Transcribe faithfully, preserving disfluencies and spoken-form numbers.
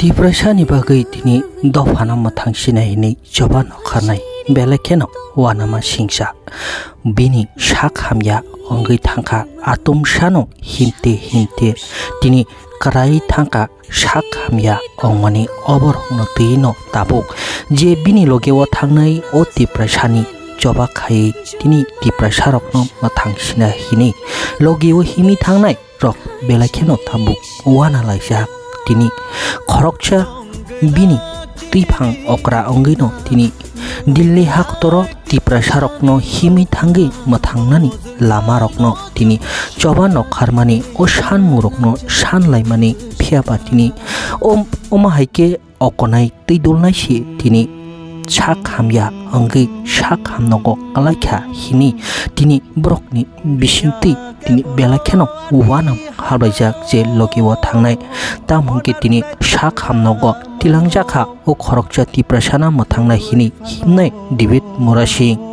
Tiprasani bagwi tini dophano mwthang sinai hinwi choba nokharnai, belai kheno uanama singcha. Bini sak hamya wngwi thangkha, atumsano himte himte tini kwrai thangkha sak hamya wngmani oborokno twino tabuk. Je bini logeo thangnai o Tiprasani choba khaiwi tini Tiprasarokno mwthang sina hinwi logeo himwi thangnai rok belai kheno tabuk uana laijak. Tini khoroksa bini twiphang okra wngwino tini Delhi haktoro Tiprasarokno himwi thangwi mwthangnani lamarokno tini choba nokharmani o sanmungrokno sanlaimani, phiyaba tini o, omo hai khe okonai twi dulnai se tini sak hamya wngwi sak hamnogo kwlaikha hini tini borokni bisingtwi tini belai kheno uanam hablaijak je logeo thangnai. Tamo hwnkhe tini sak hamnogo tilangjakha o khoroksa Tiprasano mwthangnai hini himnai David Murasing.